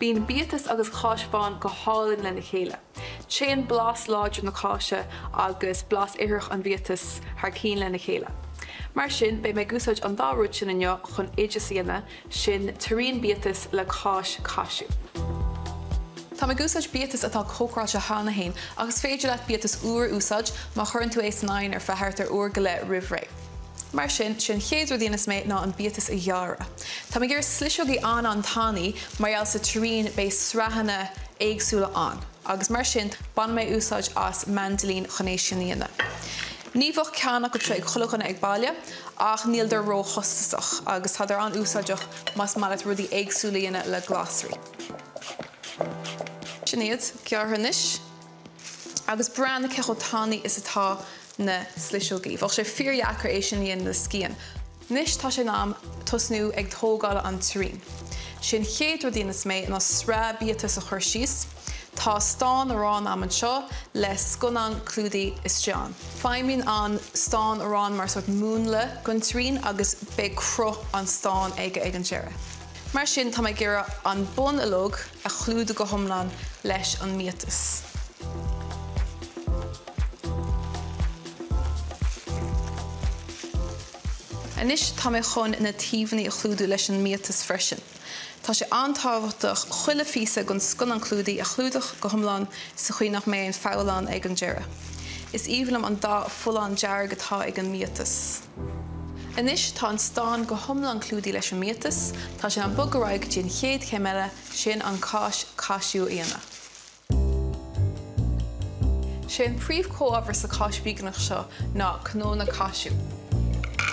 Bíonn biatas agus cáis bhán go hálainn lena chéile. Téann blas láidir na cáise agus blas ithreach an bhiatais thar cinn lena chéile. Mar sin, beidh mé ag úsáid an dá rud sin inniu chun oideas a dhéanamh, sin terrine biatas le cáis caisiú. Tá mé ag úsáid biatas atá cócaráilte cheana féin ach is féidir leat biatas úr a úsáid má chuireann tú é san oigheann ar feadh thart ar uair go leith roimh ré. Mar sin, sé an chéad rud a dhéanfas mé ná an biatas a ghearradh. Tá mé ag iarraidh sliseogaí an-an-tanaí mar gheall sa terrine beidh sraitheanna éagsúla ann agus mar sin bainfidh mé úsáid as maindilín chun é sin a dhéanamh. Ní bheadh ceann acu seo ag chuile dhuine ag baile ach níldar ró-chostasach agus tádar an-úsáideach más maith leat rudaí éagsúla a dhéanamh le glasraí. Sin iad, gearrtha anois. Agus breathnaigh cé chomh tanaí is atá na sliseogaí. Bheadh sé fíordheacair é sin a dhéanamh le scian. Anois tá sé in am tosnú ag tógáil an terrine. Sé an chéad rud a dhéanfas mé ná sraith biatas a chur síos. Tá stán aráin a'm anseo le scannán clúdaigh istigh ann. Feidhmíonn an stán aráin mar sórt múnla don terrine agus beidh cruth an stáin aige ag an deireadh. Mar sin tá mé ag iarraidh an bun uilig a chlúdú go hiomlán leis an mbiatas. Anois tá mé chun na taobhanna a chlúdú leis an mbiatas freisin. Tá sé an-tábhachtach chuile phíosa den scannán clúdaigh a chlúdach go hiomlán sa chaoi nach mbeidh aon pholl ann ag an deireadh. Is aoibhinn liom an dath folláin dearg atá ag an mbiatas. Anois tá an stán go hiomlán clúdaithe leis an mbiatas, tá sé in am bogadh ar aghaidh go dtí an chéad chéim eile, sin an cáis caisiú a dhéanamh. Sé an príomh-chomhábhar sa cháis veigeánach seo ná cnónna caisiú.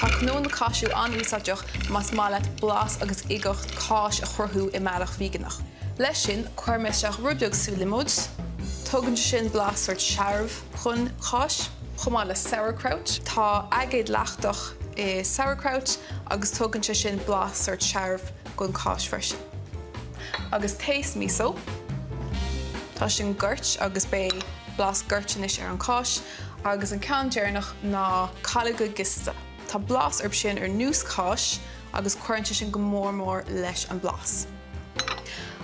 Tá cnónna caisiú an-úsáideach más maith leat blas agus uigeacht cáis a chruthú i mbealach veigeánach. Leis sin, cuirfidh mé isteach rud beag sú liomóid. Tugann sé sin blas sórt searbh chun cáis. Chomh maith le sauerkraut, tá aigéad lachtach i sauerkraut agus tugann sé sin blas sórt searbh don cáis freisin. Agus taos miso, tá sin goirt agus beidh blas goirt anois ar an cáis. Agus an ceann deireanach ná calóga giosta. Tá blas orthu sin ar nós cáis agus cuireann sé sin go mór mór leis an blas.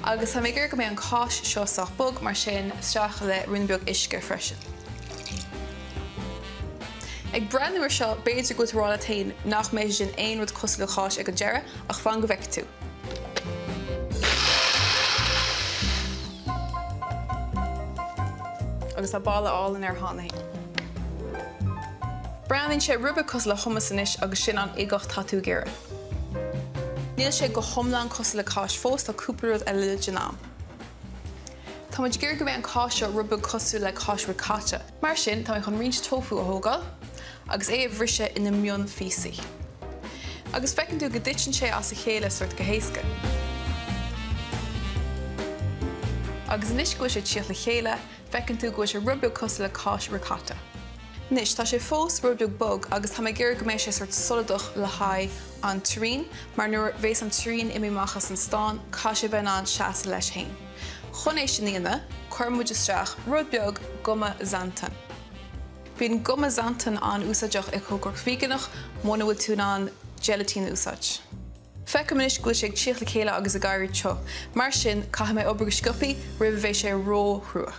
Agus tá mé ag iarraidh go mbeidh an cáis seo sách bog, mar sin isteach le ruainnín beag uisce freisin. Ag breathnú ar seo, b'fhéidir go bhfuil tú ag rá leat féin nach mbeidh sé sin aon rud cosúil le cáis ag an deireadh, ach fan go bhfeicfidh tú. Agus tá boladh álainn air cheana féin. Breathnaíonn sé rud beag cosúil le hummus anois agus sin an uigeacht tá tú ag iarraidh. Níl sé go hiomlán cosúil le cáis fós, tá cúpla rud eile le déanamh. Tá muid ag iarraidh go mbeidh an cáis seo rud beag cosúil le cáis ricotta. Mar sin, tá mé chun roinnt tofu a thógáil agus é a bhriseadh ina mionphíosaí. Agus feiceann tú go dtiteann sé as a chéile sórt go héasca. Agus anois go bhfuil sé ag tíocht le chéile, feiceann tú go bhfuil sé rud beag cosúil le cáis ricotta. Anois, tá sé fós rud beag bog agus tá mé ag iarraidh go mbeidh sé sórt soladach le haghaidh an terrine mar nuair a bhéas an terrine imithe amach as an stán, caithfidh sé bheith in ann seasamh leis féin. Chun é sin a dhéanamh, cuirfidh muid isteach rud beag guma xanthan. Bíonn guma xanthan an-úsáideach i cócaireacht veigeánach muna bhfuil tú in ann gelatine a úsáid. Feicim anois go bhfuil sé ag tíocht le chéile agus ag éirí te. Mar sin, caithfidh mé obair go sciobthaí roimh a bheidh sé ró-chrua.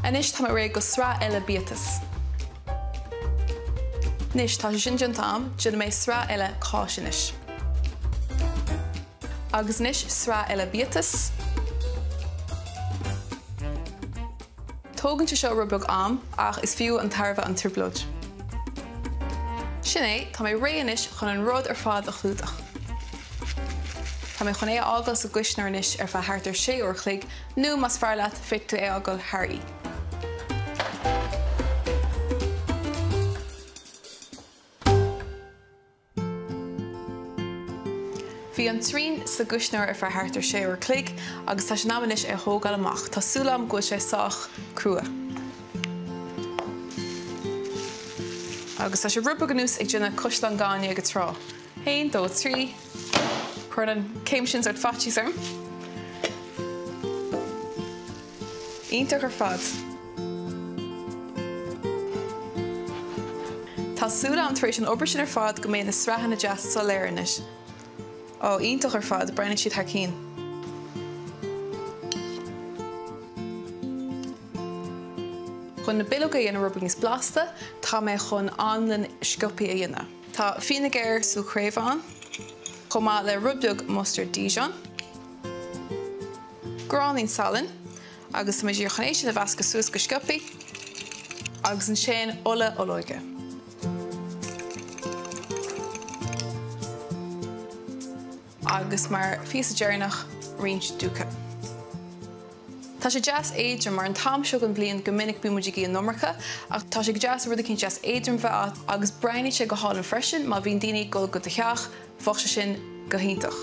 Anois tá mé réidh go sraith eile biatas. Anois tá sé sin déanta a'm, déanfaidh mé sraith eile cáis anois. Agus anois sraith eile biatas. Tógann sé seo rud beag am, ach is fiú an tairbhe an trioblóid. Sin é, tá mé réidh anois chun an rud ar fad a chlúdach. Tá mé chun é a fhágáil sa gcuisneoir anois ar feadh thart ar 6 uair a chloig, nó más fearr leat, féadfaidh tú é a fhágáil thar oíche. Bhí an terrine sa gcuisneoir ar feadh thart ar 6 uair a chloig agus tá sé in am anois é a thógáil amach. Tá súil agam go bhfuil sé sách crua. Agus tá sé rud beag ar nós ag déanamh caisleán gainimh ag an trá. Haon, dó, trí. Cuireann an céim sin sórt faitíos orm. Iontach ar fad. Tá súil agam tar éis an obair sin ar fad go mbeidh na sraitheanna deas soiléir anois. Ó, iontach ar fad, breathnaíonn siad thar cinn. Chun na bileoga a dhéanamh rud beag níos blasta, tá mé chun anlann sciobthaí a dhéanamh. Tá fínéagar sú craobh ann, chomh maith le rud beag mustard Dijon, gráinnín salainn, agus tá mé díreach chun é sin a mheascadh suas go sciobthaí, agus ansin ola olóige. Agus mar phíosa deireanach, roinnt ducas. Tá sé deas éadrom mar an t-am seo den bhliain go minic bíonn muid ag ithe an iomarca ach tá sé go deas rud eicínt deas éadrom bheith a't agus breathnaíonn sé go hálainn freisin má bhíonn daoine ag dul go do theach, bheadh sé sin go hiontach.